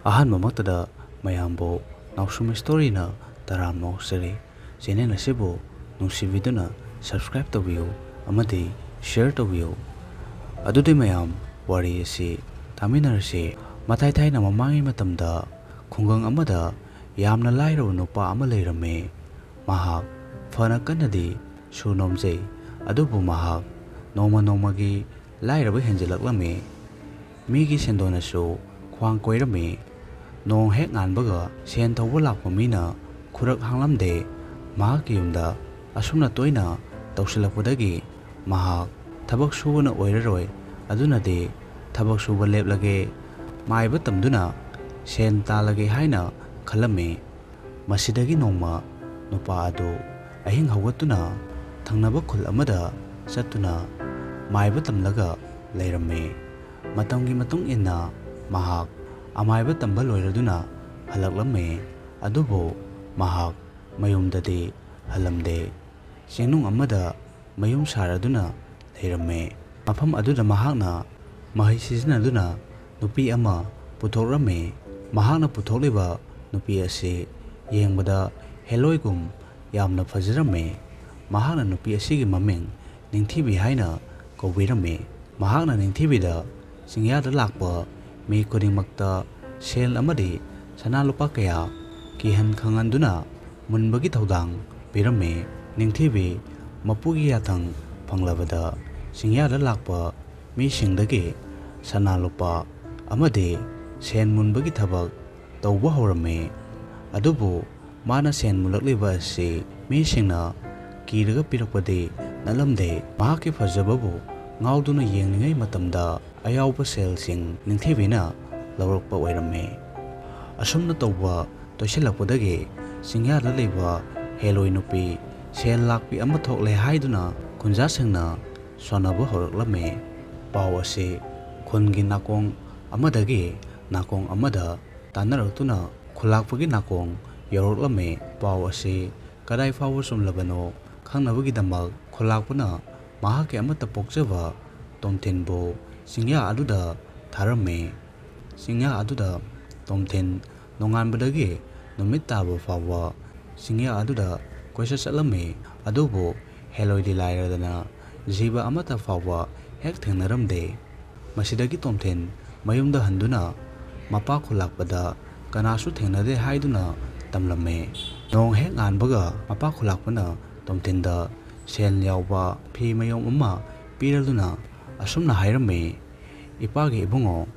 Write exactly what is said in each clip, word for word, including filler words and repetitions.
ꯑꯍꯥꯟꯕꯃꯛꯇꯗ ꯃꯌꯥꯝꯕꯨ ꯅꯥꯎꯁꯨꯝ ꯁ꯭ꯇꯣꯔꯤꯅ ꯇꯔꯥꯝꯅ ꯑꯣꯛꯆꯔꯤ꯫ ꯆꯦꯅꯦꯜ ꯑꯁꯤꯕꯨ ꯅꯨꯡꯁꯤꯕꯤꯗꯨꯅ ꯁꯕꯁꯀ꯭ꯔꯥꯏꯕ ꯇꯧꯕꯤꯌꯨ ꯑꯃꯗꯤ ꯁꯤꯌꯔ ꯇꯧꯕꯤꯌꯨ꯫ ꯑꯗꯨꯗꯤ ꯃꯌꯥꯝ, ꯋꯥꯔꯤ ꯑꯁꯤ ꯇꯥꯃꯤꯟꯅꯔꯁꯤ꯫ ꯃꯊꯥꯏ ꯊꯥꯏꯅ ꯃꯃꯥꯡꯒꯤ ꯃꯇꯝꯗ ꯈꯨꯡꯒꯪ ꯑꯃꯗ ꯌꯥꯝꯅ ꯂꯥꯏꯔꯕ ꯅꯨꯄꯥ ꯑꯃ ꯂꯩꯔꯝꯃꯤ꯫ ꯃꯍꯥꯛ ꯐꯅ ꯀꯟꯅꯗꯤ ꯁꯨ ꯅꯣꯝꯖꯩ, ꯑꯗꯨꯕꯨ ꯃꯍꯥꯛ ꯅꯣꯡꯃ ꯅꯣꯡꯃꯒꯤ ꯂꯥꯏꯔꯕ ꯍꯦꯟꯖꯤꯜꯂꯛꯂꯝꯃꯤ꯫ ꯃꯤꯒꯤ ꯁꯦꯟꯗꯣꯟꯅꯁꯨ ꯈ꯭ꯋꯥꯡ ꯀꯣꯏꯔꯝꯃꯤ꯫ ꯅꯣꯡ ꯍꯦꯛ ꯉꯥꯟꯕꯒ ꯁꯦꯟ ꯊꯧꯕ ꯂꯥꯛꯄ ꯃꯤꯅ ꯈꯨꯔꯛ ꯍꯥꯡꯂꯝꯗꯦ꯫ ꯃꯍꯥꯛꯀꯤ ꯌꯨꯝꯗ ꯑꯁꯨꯝꯅ ꯇꯣꯏꯅ ꯇꯧꯁꯤꯜꯂꯛꯄꯗꯒꯤ ꯃꯍꯥꯛ ꯊꯕꯛ ꯁꯨꯕꯅ ꯑꯣꯏꯔꯔꯣꯏ, ꯑꯗꯨꯅꯗꯤ ꯊꯕꯛ ꯁꯨꯕ ꯂꯦꯞꯂꯒꯦ, ꯃꯥꯏꯕ ꯇꯝꯗꯨꯅ ꯁꯦꯟ ꯇꯥꯜꯂꯒꯦ ꯍꯥꯏꯅ ꯈꯜꯂꯝꯃꯤ꯫ ꯃꯁꯤꯗꯒꯤ ꯅꯣꯡꯃ ꯅꯨꯄꯥ ꯑꯗꯨ ꯑꯍꯤꯡ ꯍꯧꯒꯠꯇꯨꯅ ꯊꯪꯅꯕ ꯈꯨꯜ ꯑꯃꯗ ꯆꯠꯇꯨꯅ ꯃꯥꯏꯕ ꯇꯝꯂꯒ ꯂꯩꯔꯝꯃꯤ꯫ ꯃꯇꯝꯒꯤ ꯃꯇꯨꯡ ꯏꯟꯅ ꯃꯍꯥꯛ ꯑꯃꯥꯏꯕ ꯇꯝꯕ ꯂꯣꯏꯔꯗꯨꯅ ꯍꯜꯂꯛꯂꯝꯃꯤ꯫ ꯑꯗꯨꯕꯨ ꯃꯍꯥꯛ ꯃꯌꯨꯝꯗꯗꯤ ꯍꯜꯂꯝꯗꯦ꯫ ꯆꯤꯡꯅꯨꯡ ꯑꯃꯗ ꯃꯌꯨꯝ ꯁꯥꯔꯗꯨꯅ ꯂꯩꯔꯝꯃꯤ꯫ ꯃꯐꯝ ꯑꯗꯨꯗ ꯃꯍꯥꯛꯅ ꯃꯍꯩ ꯁꯤꯖꯤꯟꯅꯗꯨꯅ ꯅꯨꯄꯤ ꯑꯃ ꯄꯨꯊꯣꯛꯂꯝꯃꯤ꯫ ꯃꯍꯥꯛꯅ ꯄꯨꯊꯣꯛꯂꯤꯕ ꯅꯨꯄꯤ ꯑꯁꯤ ꯌꯦꯡꯕꯗ ꯍꯦꯂꯣꯏꯒꯨꯝ ꯌꯥꯝꯅ ꯐꯖꯔꯝꯃꯤ꯫ ꯃꯍꯥꯛꯅ ꯅꯨꯄꯤ ꯑꯁꯤꯒꯤ ꯃꯃꯤꯡ ꯅꯤꯡꯊꯤꯕꯤ ꯍꯥꯏꯅ ꯀꯧꯕꯤꯔꯝꯃꯤ꯫ ꯃꯍꯥꯛꯅ ꯅꯤꯡꯊꯤꯕꯤꯗ ꯆꯤꯡꯌꯥꯗ ꯂꯥꯛꯄ ꯃꯤ ꯈꯨꯗꯤꯡꯃꯛꯇ ꯁꯦꯜ ꯑꯃꯗꯤ ꯁꯅꯥ ꯂꯨꯄꯥ ꯀꯌꯥ ꯀꯤꯍꯟ ꯈꯪꯍꯟꯗꯨꯅ ꯃꯨꯟꯕꯒꯤ ꯊꯧꯗꯥꯡ ꯄꯤꯔꯝꯃꯤ꯫ ꯅꯤꯡꯊꯤꯕꯤ ꯃꯄꯨꯒꯤ ꯌꯥꯊꯪ ꯐꯪꯂꯕꯗ ꯆꯤꯡꯌꯥꯗ ꯂꯥꯛꯄ ꯃꯤꯁꯤꯡꯗꯒꯤ ꯁꯅꯥ ꯂꯨꯄꯥ ꯑꯃꯗꯤ ꯁꯦꯟ ꯃꯨꯟꯕꯒꯤ ꯊꯕꯛ ꯇꯧꯕ ꯍꯧꯔꯝꯃꯤ꯫ ꯑꯗꯨꯕꯨ ꯃꯥꯅ ꯁꯦꯟ ꯃꯨꯜꯂꯛꯂꯤꯕ ꯑꯁꯤ ꯃꯤꯁꯤꯡꯅ ꯀꯤꯔꯒ ꯄꯤꯔꯛꯄꯗꯤ ꯅꯠꯂꯝꯗꯦ꯫ ꯃꯍꯥꯛꯀꯤ ꯐꯖꯕꯕꯨ ꯉꯥꯎꯗꯨꯅ ꯌꯦꯡꯂꯤꯉꯩ ꯃꯇꯝꯗ ꯑꯌꯥꯎꯕ ꯁꯦꯜꯁꯤꯡ ꯅꯤꯡꯊꯤꯕꯤꯅ ꯂꯧꯔꯛꯄ ꯑꯣꯏꯔꯝꯃꯤ꯫ ꯑꯁꯨꯝꯅ ꯇꯧꯕ ꯇꯣꯏꯁꯤꯜꯂꯛꯄꯗꯒꯤ ꯆꯤꯡꯌꯥꯗ ꯂꯩꯕ ꯍꯦꯂꯣꯏ ꯅꯨꯄꯤ ꯁꯦꯜ ꯂꯥꯛꯄꯤ ꯑꯃ ꯊꯣꯛꯂꯦ ꯍꯥꯏꯗꯨꯅ ꯈꯨꯟꯖꯥꯁꯤꯡꯅ ꯁꯣꯟꯅꯕ ꯍꯧꯔꯛꯂꯝꯃꯤ꯫ ꯄꯥꯎ ꯑꯁꯤ ꯈꯨꯟꯒꯤ ꯅꯥꯀꯣꯡ ꯑꯃꯗꯒꯤ ꯅꯥꯀꯣꯡ ꯑꯃꯗ ꯇꯥꯟꯅꯔꯛꯇꯨꯅ ꯈꯨꯜꯂꯥꯛꯄꯒꯤ ꯅꯥꯀꯣꯡ ꯌꯧꯔꯛꯂꯝꯃꯤ꯫ ꯄꯥꯎ ꯑꯁꯤ ꯀꯗꯥꯏ ꯐꯥꯎꯕ ꯆꯨꯝꯂꯕꯅꯣ ꯈꯪꯅꯕꯒꯤꯗꯃꯛ ꯈꯨꯜꯂꯥꯛꯄꯅ ꯃꯍꯥꯛꯀꯤ ꯑꯃꯠꯇ ꯄꯣꯛꯆꯕ ꯇꯣꯝꯊꯤꯟꯕꯨ ꯆꯤꯡꯌꯥ ꯑꯗꯨꯗ ꯊꯥꯔꯝꯃꯤ꯫ ꯆꯤꯡꯌꯥ ꯑꯗꯨꯗ ꯇꯣꯝꯊꯤꯟ ꯅꯣꯡꯉꯥꯟꯕꯗꯒꯤ ꯅꯨꯃꯤꯠ ꯇꯥꯕ ꯐꯥꯎꯕ ꯆꯤꯡꯌꯥ ꯑꯗꯨꯗ ꯀꯣꯏꯆꯠ ꯆꯠꯂꯝꯃꯤ꯫ ꯑꯗꯨꯕꯨ ꯍꯦꯂꯣꯏꯗꯤ ꯂꯥꯏꯔꯗꯅ ꯖꯤꯕ ꯑꯃꯠꯇ ꯐꯥꯎꯕ ꯍꯦꯛ ꯊꯦꯡꯅꯔꯝꯗꯦ꯫ ꯃꯁꯤꯗꯒꯤ ꯇꯣꯝꯊꯤꯟ ꯃꯌꯨꯝꯗ ꯍꯟꯗꯨꯅ ꯃꯄꯥ ꯈꯨꯜꯂꯥꯛꯄꯗ ꯀꯅꯥꯁꯨ ꯊꯦꯡꯅꯗꯦ ꯍꯥꯏꯗꯨꯅ ꯇꯝꯂꯝꯃꯤ꯫ ꯅꯣꯡ ꯍꯦꯛ ꯉꯥꯟꯕꯒ ꯃꯄꯥ ꯈꯨꯜꯂꯥꯛꯄꯅ ꯇꯣꯝꯊꯤꯟꯗ ꯁꯦꯜ ꯌꯥꯎꯕ ꯐꯤ ꯃꯌꯣꯝ ꯑꯃ ꯄꯤꯔꯗꯨꯅ ꯑꯁꯨꯝꯅ ꯍꯥꯏꯔꯝꯃꯤ, "ꯏꯄꯥꯒꯤ ꯏꯕꯨꯡꯉꯣ,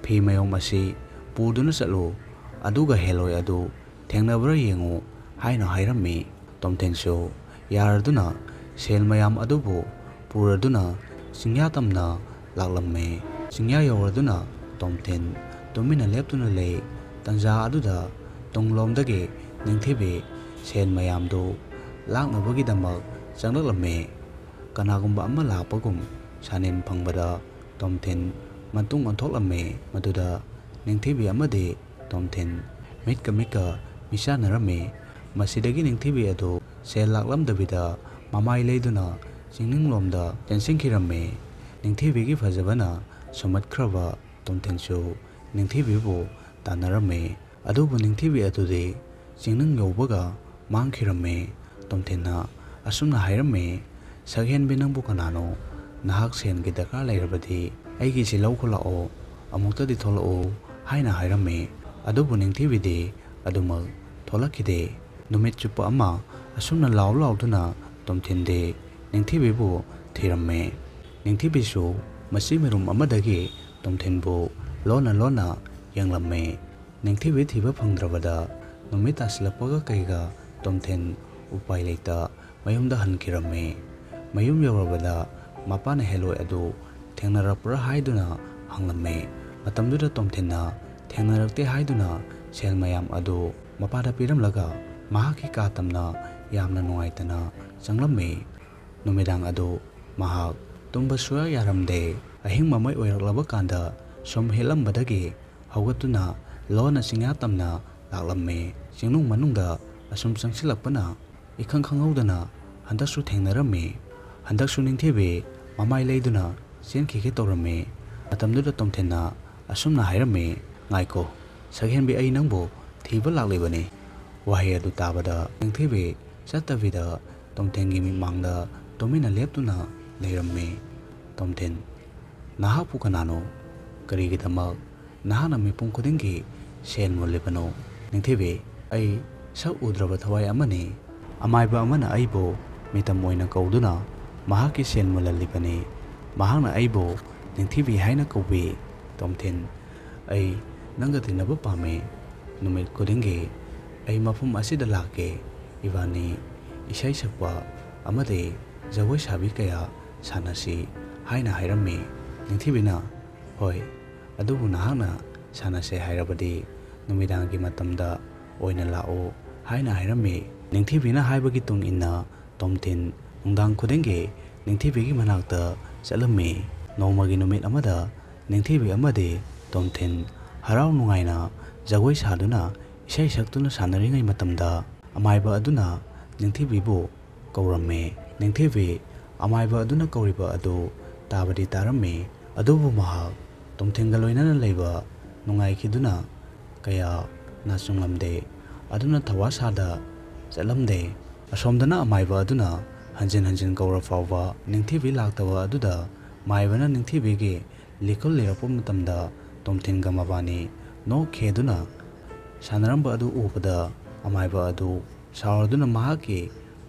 ꯐꯤ ꯃꯌꯣꯝ ꯑꯁꯤ ꯄꯨꯗꯨꯅ ꯆꯠꯂꯨ, ꯑꯗꯨꯒ ꯍꯦꯂꯣꯏ ꯑꯗꯨ ꯊꯦꯡꯅꯕ꯭ꯔꯥ ꯌꯦꯡꯉꯨ" ꯍꯥꯏꯅ ꯍꯥꯏꯔꯝꯃꯤ꯫ ꯇꯣꯝꯊꯤꯟꯁꯨ ꯌꯥꯔꯗꯨꯅ ꯁꯦꯜ ꯃꯌꯥꯝ ꯑꯗꯨꯕꯨ ꯄꯨꯔꯗꯨꯅ ꯆꯤꯡꯌꯥ ꯇꯝꯅ ꯂꯥꯛꯂꯝꯃꯤ꯫ ꯆꯤꯡꯌꯥ ꯌꯧꯔꯗꯨꯅ ꯇꯣꯝꯊꯤꯟ ꯇꯨꯃꯤꯟꯅ ꯂꯦꯞꯇꯨꯅ ꯂꯩ꯫ ꯇꯟꯖꯥ ꯑꯗꯨꯗ ꯇꯨꯡꯂꯣꯝꯗꯒꯤ ꯅꯤꯡꯊꯤꯕꯤ ꯁꯦꯜ ꯃꯌꯥꯝꯗꯨ ꯂꯥꯛꯅꯕꯒꯤꯗꯃꯛ ꯆꯪꯂꯛꯂꯝꯃꯤ꯫ ꯀꯅꯥꯒꯨꯝꯕ ꯑꯃ ꯂꯥꯛꯄꯒꯨꯝ ꯁꯥꯅꯤꯟ ꯐꯪꯕꯗ ꯇꯣꯝꯊꯤꯟ ꯃꯇꯨꯡ ꯑꯣꯟꯊꯣꯛꯂꯝꯃꯤ꯫ ꯃꯗꯨꯗ ꯅꯤꯡꯊꯤꯕꯤ ꯑꯃꯗꯤ ꯇꯣꯝꯊꯤꯟ ꯃꯤꯠꯀ ꯃꯤꯠꯀ ꯃꯤꯆꯥꯟꯅꯔꯝꯃꯤ꯫ ꯃꯁꯤꯗꯒꯤ ꯅꯤꯡꯊꯤꯕꯤ ꯑꯗꯨ ꯁꯦꯜ ꯂꯥꯛꯂꯝꯗꯕꯤꯗ ꯃꯃꯥꯏ ꯂꯩꯗꯨꯅ ꯆꯤꯡꯅꯨꯡꯂꯣꯝꯗ ꯆꯦꯟꯁꯤꯟꯈꯤꯔꯝꯃꯤ꯫ ꯅꯤꯡꯊꯤꯕꯤꯒꯤ ꯐꯖꯕꯅ ꯁꯨꯝꯍꯠꯈ꯭ꯔꯕ ꯇꯣꯝꯊꯤꯟꯁꯨ ꯅꯤꯡꯊꯤꯕꯤꯕꯨ ꯇꯥꯟꯅꯔꯝꯃꯤ꯫ ꯑꯗꯨꯕꯨ ꯅꯤꯡꯊꯤꯕꯤ ꯑꯗꯨꯗꯤ ꯆꯤꯡꯅꯨꯡ ꯌꯧꯕꯒ ꯃꯥꯡꯈꯤꯔꯝꯃꯤ꯫ ꯇꯣꯝꯊꯤꯟꯅ ꯑꯁꯨꯝꯅ ꯍꯥꯏꯔꯝꯃꯤ, "ꯁꯛꯍꯦꯟꯕꯤ, ꯅꯪꯕꯨ ꯀꯅꯥꯅꯣ? ꯅꯍꯥꯛ ꯁꯦꯟꯒꯤ ꯗꯔꯀꯥꯔ ꯂꯩꯔꯕꯗꯤ ꯑꯩꯒꯤꯁꯤ ꯂꯧꯈꯣ ꯂꯥꯛꯑꯣ, ꯑꯃꯨꯛꯇꯗꯤ ꯊꯣꯛꯂꯛꯎ" ꯍꯥꯏꯅ ꯍꯥꯏꯔꯝꯃꯤ꯫ ꯑꯗꯨꯕꯨ ꯅꯤꯡꯊꯤꯕꯤꯗꯤ ꯑꯗꯨꯃꯛ ꯊꯣꯛꯂꯛꯈꯤꯗꯦ꯫ ꯅꯨꯃꯤꯠ ꯆꯨꯞꯄ ꯑꯃ ꯑꯁꯨꯝꯅ ꯂꯥꯎ ꯂꯥꯎꯗꯨꯅ ꯇꯣꯝꯊꯤꯟꯗꯤ ꯅꯤꯡꯊꯤꯕꯤꯕꯨ ꯊꯤꯔꯝꯃꯤ꯫ ꯅꯤꯡꯊꯤꯕꯤꯁꯨ ꯃꯆꯤ ꯃꯔꯨꯝ ꯑꯃꯗꯒꯤ ꯇꯣꯝꯊꯤꯟꯕꯨ ꯂꯣꯟꯅ ꯂꯣꯟꯅ ꯌꯦꯡꯂꯝꯃꯤ꯫ ꯅꯤꯡꯊꯤꯕꯤ ꯊꯤꯕ ꯐꯪꯗ꯭ꯔꯕꯗ ꯅꯨꯃꯤꯠ ꯇꯥꯁꯤꯜꯂꯛꯄꯒ ꯀꯩꯒ ꯇꯣꯝꯊꯤꯟ ꯎꯄꯥꯏ ꯂꯩꯇ ꯃꯌꯨꯝꯗ ꯍꯟꯈꯤꯔꯝꯃꯤ꯫ ꯃꯌꯨꯝ ꯌꯧꯔꯕꯗ ꯃꯄꯥꯅ ꯍꯦꯂꯣꯏ ꯑꯗꯨ ꯊꯦꯡꯅꯔꯛꯄ꯭ꯔꯥ ꯍꯥꯏꯗꯨꯅ ꯍꯪꯂꯝꯃꯤ꯫ ꯃꯇꯝꯗꯨꯗ ꯇꯣꯝꯊꯤꯟꯅ ꯊꯦꯡꯅꯔꯛꯇꯦ ꯍꯥꯏꯗꯨꯅ ꯁꯦꯜ ꯃꯌꯥꯝ ꯑꯗꯨ ꯃꯄꯥꯗ ꯄꯤꯔꯝꯂꯒ ꯃꯍꯥꯛꯀꯤ ꯀꯥ ꯇꯝꯅ ꯌꯥꯝꯅ ꯅꯨꯡꯉꯥꯏꯇꯅ ꯆꯪꯂꯝꯃꯤ꯫ ꯅꯨꯃꯤꯗꯥꯡ ꯑꯗꯨ ꯃꯍꯥꯛ ꯇꯨꯝꯕ ꯁꯨꯌꯥ ꯌꯥꯔꯝꯗꯦ꯫ ꯑꯍꯤꯡ ꯃꯃꯩ ꯑꯣꯏꯔꯛꯂꯕ ꯀꯥꯟꯗ ꯁꯨꯝ ꯍꯤꯠꯂꯝꯕꯗꯒꯤ ꯍꯧꯒꯠꯇꯨꯅ ꯂꯣꯟꯅ ꯆꯤꯡꯌꯥ ꯇꯝꯅ ꯂꯥꯛꯂꯝꯃꯤ꯫ ꯆꯤꯡꯅꯨꯡ ꯃꯅꯨꯡꯗ ꯑꯁꯨꯝ ꯆꯪꯁꯤꯜꯂꯛꯄꯅ ꯏꯈꯪ ꯈꯪꯍꯧꯗꯅ ꯍꯟꯗꯛꯁꯨ ꯊꯦꯡꯅꯔꯝꯃꯤ꯫ ꯍꯟꯗꯛꯁꯨ ꯅꯤꯡꯊꯤꯕꯤ ꯃꯃꯥꯏ ꯂꯩꯗꯨꯅ ꯆꯦꯟꯈꯤꯒꯦ ꯇꯧꯔꯝꯃꯤ꯫ ꯃꯇꯝꯗꯨꯗ ꯇꯣꯝꯊꯤꯟꯅ ꯑꯁꯨꯝꯅ ꯍꯥꯏꯔꯝꯃꯤ, "ꯉꯥꯏꯈꯣ, "ꯁꯛꯍꯦꯟꯕꯤ, ꯑꯩ ꯅꯪꯕꯨ ꯊꯤꯕ ꯂꯥꯛꯂꯤꯕꯅꯤ"꯫ ꯋꯥꯍꯩ ꯑꯗꯨ ꯇꯥꯕꯗ ꯅꯤꯡꯊꯤꯕꯤ ꯆꯠꯇꯕꯤꯗ ꯇꯣꯝꯊꯤꯟꯒꯤ ꯃꯤꯠꯃꯥꯡꯗ ꯇꯨꯃꯤꯟꯅ ꯂꯦꯞꯇꯨꯅ ꯂꯩꯔꯝꯃꯤ꯫ "ꯇꯣꯝꯊꯤꯟ, ꯅꯍꯥꯛꯄꯨ ꯀꯅꯥꯅꯣ? ꯀꯔꯤꯒꯤꯗꯃꯛ ꯅꯍꯥꯛꯅ ꯃꯤꯄꯨꯝ ꯈꯨꯗꯤꯡꯒꯤ ꯁꯦꯜ ꯃꯨꯜꯂꯤꯕꯅꯣ?" "ꯅꯤꯡꯊꯤꯕꯤ, ꯑꯩ ꯁꯛ ꯎꯗ꯭ꯔꯕ ꯊꯋꯥꯏ ꯑꯃꯅꯤ꯫ ꯑꯃꯥꯏꯕ ꯑꯃꯅ ꯑꯩꯕꯨ ꯃꯤꯇꯝ ꯑꯣꯏꯅ ꯀꯧꯗꯨꯅ ꯃꯍꯥꯛꯀꯤ ꯁꯦꯜ ꯃꯨꯜꯍꯜꯂꯤꯕꯅꯤ꯫ ꯃꯍꯥꯛꯅ ꯑꯩꯕꯨ ꯅꯤꯡꯊꯤꯕꯤ ꯍꯥꯏꯅ ꯀꯧꯕꯤ꯫ ꯇꯣꯝꯊꯤꯟ, ꯑꯩ ꯅꯪꯒ ꯇꯤꯟꯅꯕ ꯄꯥꯝꯃꯤ꯫ ꯅꯨꯃꯤꯠ ꯈꯨꯗꯤꯡꯒꯤ ꯑꯩ ꯃꯐꯝ ꯑꯁꯤꯗ ꯂꯥꯛꯀꯦ꯫ ꯏꯕꯥꯅꯤ ꯏꯁꯩ ꯁꯛꯄ ꯑꯃꯗꯤ ꯖꯒꯣꯏ ꯁꯥꯕꯤ ꯀꯌꯥ ꯁꯥꯟꯅꯁꯤ" ꯍꯥꯏꯅ ꯍꯥꯏꯔꯝꯃꯤ꯫ ꯅꯤꯡꯊꯤꯕꯤꯅ, "ꯍꯣꯏ, ꯑꯗꯨꯕꯨ ꯅꯍꯥꯛꯅ ꯁꯥꯟꯅꯁꯦ ꯍꯥꯏꯔꯕꯗꯤ ꯅꯨꯃꯤꯗꯥꯡꯒꯤ ꯃꯇꯝꯗ ꯑꯣꯏꯅ ꯂꯥꯛꯎ" ꯍꯥꯏꯅ ꯍꯥꯏꯔꯝꯃꯤ꯫ ꯅꯤꯡꯊꯤꯕꯤꯅ ꯍꯥꯏꯕꯒꯤ ꯇꯨꯡ ꯏꯟꯅ ꯇꯣꯝꯊꯤꯟ ꯅꯨꯡꯗꯥꯡ ꯈꯨꯗꯤꯡꯒꯤ ꯅꯤꯡꯊꯤꯕꯤꯒꯤ ꯃꯅꯥꯛꯇ ꯆꯠꯂꯝꯃꯤ꯫ ꯅꯣꯡꯃꯒꯤ ꯅꯨꯃꯤꯠ ꯑꯃꯗ ꯅꯤꯡꯊꯤꯕꯤ ꯑꯃꯗꯤ ꯇꯣꯝꯊꯤꯟ ꯍꯔꯥꯎ ꯅꯨꯡꯉꯥꯏꯅ ꯖꯒꯣꯏ ꯁꯥꯗꯨꯅ ꯏꯁꯩ ꯁꯛꯇꯨꯅ ꯁꯥꯟꯅꯔꯤꯉꯩ ꯃꯇꯝꯗ ꯑꯃꯥꯏꯕ ꯑꯗꯨꯅ ꯅꯤꯡꯊꯤꯕꯤꯕꯨ ꯀꯧꯔꯝꯃꯤ꯫ ꯅꯤꯡꯊꯤꯕꯤ ꯑꯃꯥꯏꯕ ꯑꯗꯨꯅ ꯀꯧꯔꯤꯕ ꯑꯗꯨ ꯇꯥꯕꯗꯤ ꯇꯥꯔꯝꯃꯤ, ꯑꯗꯨꯕꯨ ꯃꯍꯥꯛ ꯇꯣꯝꯊꯤꯟꯒ ꯂꯣꯏꯅꯅ ꯂꯩꯕ ꯅꯨꯡꯉꯥꯏꯈꯤꯗꯨꯅ ꯀꯌꯥ ꯅꯥꯆꯨꯡꯂꯝꯗꯦ꯫ ꯑꯗꯨꯅ ꯊꯋꯥ ꯁꯥꯗ ꯆꯠꯂꯝꯗꯦ꯫ ꯑꯁꯣꯝꯗꯅ ꯑꯃꯥꯏꯕ ꯑꯗꯨꯅ ꯍꯟꯖꯤꯟ ꯍꯟꯖꯤꯟ ꯀꯧꯔ ꯐꯥꯎꯕ ꯅꯤꯡꯊꯤꯕꯤ ꯂꯥꯛꯇꯕ ꯑꯗꯨꯗ ꯃꯥꯏꯕꯅ ꯅꯤꯡꯊꯤꯕꯤꯒꯤ ꯂꯤꯈꯨꯜ ꯂꯤꯔꯛꯄ ꯃꯇꯝꯗ ꯇꯣꯝꯊꯤꯟꯒ ꯃꯕꯥꯅꯤ ꯅꯣꯛ ꯈꯦꯗꯨꯅ ꯁꯥꯟꯅꯔꯝꯕ ꯑꯗꯨ ꯎꯕꯗ ꯑꯃꯥꯏꯕ ꯑꯗꯨ ꯁꯥꯎꯔꯗꯨꯅ ꯃꯍꯥꯛꯀꯤ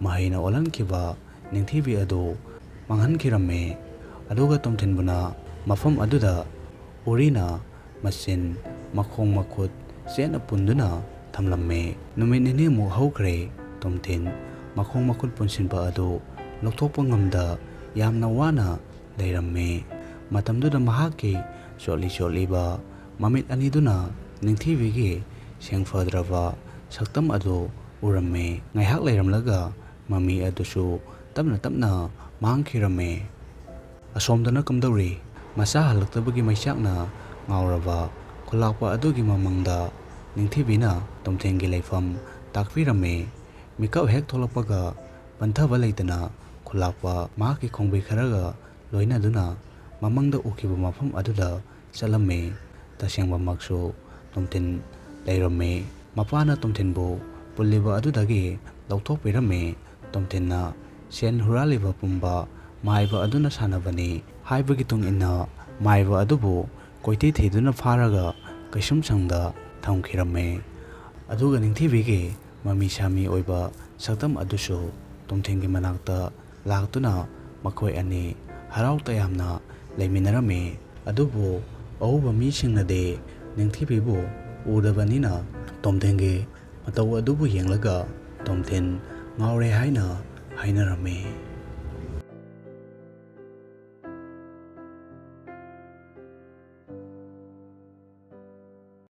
ꯃꯍꯩꯅ ꯑꯣꯜꯍꯟꯈꯤꯕ ꯅꯤꯡꯊꯤꯕꯤ ꯑꯗꯨ ꯃꯥꯡꯍꯟꯈꯤꯔꯝꯃꯤ꯫ ꯑꯗꯨꯒ ꯇꯣꯝꯊꯤꯟꯕꯨꯅ ꯃꯐꯝ ꯑꯗꯨꯗ ꯎꯔꯤꯅ ꯃꯆꯤꯟ, ꯃꯈꯣꯡ, ꯃꯈꯨꯠ ꯆꯦꯠꯅ ꯄꯨꯟꯗꯨꯅ ꯊꯝꯂꯝꯃꯤ꯫ ꯅꯨꯃꯤꯠ ꯅꯤꯅꯤꯃꯨꯛ ꯍꯧꯈ꯭ꯔꯦ꯫ ꯇꯣꯝꯊꯤꯟ ꯃꯈꯣꯡ ꯃꯈꯨꯠ ꯄꯨꯟꯁꯤꯟꯕ ꯑꯗꯨ ꯂꯧꯊꯣꯛꯄ ꯉꯝꯗ ꯌꯥꯝꯅ ꯋꯥꯅ ꯂꯩꯔꯝꯃꯤ꯫ ꯃꯇꯝꯗꯨꯗ ꯃꯍꯥꯛꯀꯤ ꯆꯣꯠꯂꯤ ꯆꯣꯠꯂꯤꯕ ꯃꯃꯤꯠ ꯑꯅꯤꯗꯨꯅ ꯅꯤꯡꯊꯤꯕꯤꯒꯤ ꯁꯦꯡꯐꯗ꯭ꯔꯕ ꯁꯛꯇꯝ ꯑꯗꯨ ꯎꯔꯝꯃꯤ꯫ ꯉꯥꯏꯍꯥꯛ ꯂꯩꯔꯝꯂꯒ ꯃꯃꯤ ꯑꯗꯨꯁꯨ ꯇꯞꯅ ꯇꯞꯅ ꯃꯥꯡꯈꯤꯔꯝꯃꯤ꯫ ꯑꯁꯣꯝꯗꯅ ꯀꯝꯗꯧꯔꯤ? ꯃꯆꯥ ꯍꯜꯂꯛꯇꯕꯒꯤ ꯃꯩꯆꯥꯛꯅ ꯉꯥꯎꯔꯕ ꯈꯨꯂꯥꯛꯄ ꯑꯗꯨꯒꯤ ꯃꯃꯪꯗ ꯅꯤꯡꯊꯤꯕꯤꯅ ꯇꯣꯝꯊꯤꯟꯒꯤ ꯂꯩꯐꯝ ꯇꯥꯛꯄꯤꯔꯝꯃꯤ꯫ ꯃꯤꯀꯞ ꯍꯦꯛ ꯊꯣꯛꯂꯛꯄꯒ ꯄꯟꯊꯕ ꯂꯩꯇꯅ ꯈꯨꯂꯥꯛꯄ ꯃꯍꯥꯛꯀꯤ ꯈꯣꯡꯕꯤ ꯈꯔꯒ ꯂꯣꯏꯅꯗꯨꯅ ꯃꯃꯪꯗ ꯎꯈꯤꯕ ꯃꯐꯝ ꯑꯗꯨꯗ ꯆꯠꯂꯝꯃꯤ꯫ ꯇꯁꯦꯡꯕꯃꯛꯁꯨ ꯇꯣꯝꯊꯤꯟ ꯂꯩꯔꯝꯃꯤ꯫ ꯃꯄꯥꯅ ꯇꯣꯝꯊꯤꯟꯕꯨ ꯄꯨꯜꯂꯤꯕ ꯑꯗꯨꯗꯒꯤ ꯂꯧꯊꯣꯛꯄꯤꯔꯝꯃꯤ꯫ ꯇꯣꯝꯊꯤꯟꯅ ꯁꯦꯟ ꯍꯨꯔꯥꯜꯂꯤꯕ ꯄꯨꯝꯕ ꯃꯥꯏꯕ ꯑꯗꯨꯅ ꯁꯥꯟꯅꯕꯅꯤ ꯍꯥꯏꯕꯒꯤ ꯇꯨꯡ ꯏꯟꯅ ꯃꯥꯏꯕ ꯑꯗꯨꯕꯨ ꯀꯣꯏꯊꯤ ꯊꯤꯗꯨꯅ ꯐꯥꯔꯒ ꯀꯩꯁꯨꯝꯁꯪꯗ ꯊꯝꯈꯤꯔꯝꯃꯤ꯫ ꯑꯗꯨꯒ ꯅꯤꯡꯊꯤꯕꯤꯒꯤ ꯃꯃꯤ ꯁꯥꯃꯤ ꯑꯣꯏꯕ ꯁꯛꯇꯝ ꯑꯗꯨꯁꯨ ꯇꯣꯝꯊꯤꯟꯒꯤ ꯃꯅꯥꯛꯇ ꯂꯥꯛꯇꯨꯅ ꯃꯈꯣꯏ ꯑꯅꯤ ꯍꯔꯥꯎ ꯇꯌꯥꯝꯅ ꯂꯩꯃꯤꯟꯅꯔꯝꯃꯤ꯫ ꯑꯗꯨꯕꯨ ꯑꯎꯕ ꯃꯤꯁꯤꯡꯅꯗꯤ ꯅꯤꯡꯊꯤꯕꯤꯕꯨ ꯎꯗꯕꯅꯤꯅ ꯇꯣꯝꯊꯤꯟꯒꯤ ꯃꯇꯧ ꯑꯗꯨꯕꯨ ꯌꯦꯡꯂꯒ ꯇꯣꯝꯊꯤꯟ ꯉꯥꯎꯔꯦ ꯍꯥꯏꯅ ꯍꯥꯏꯅꯔꯝꯃꯤ꯫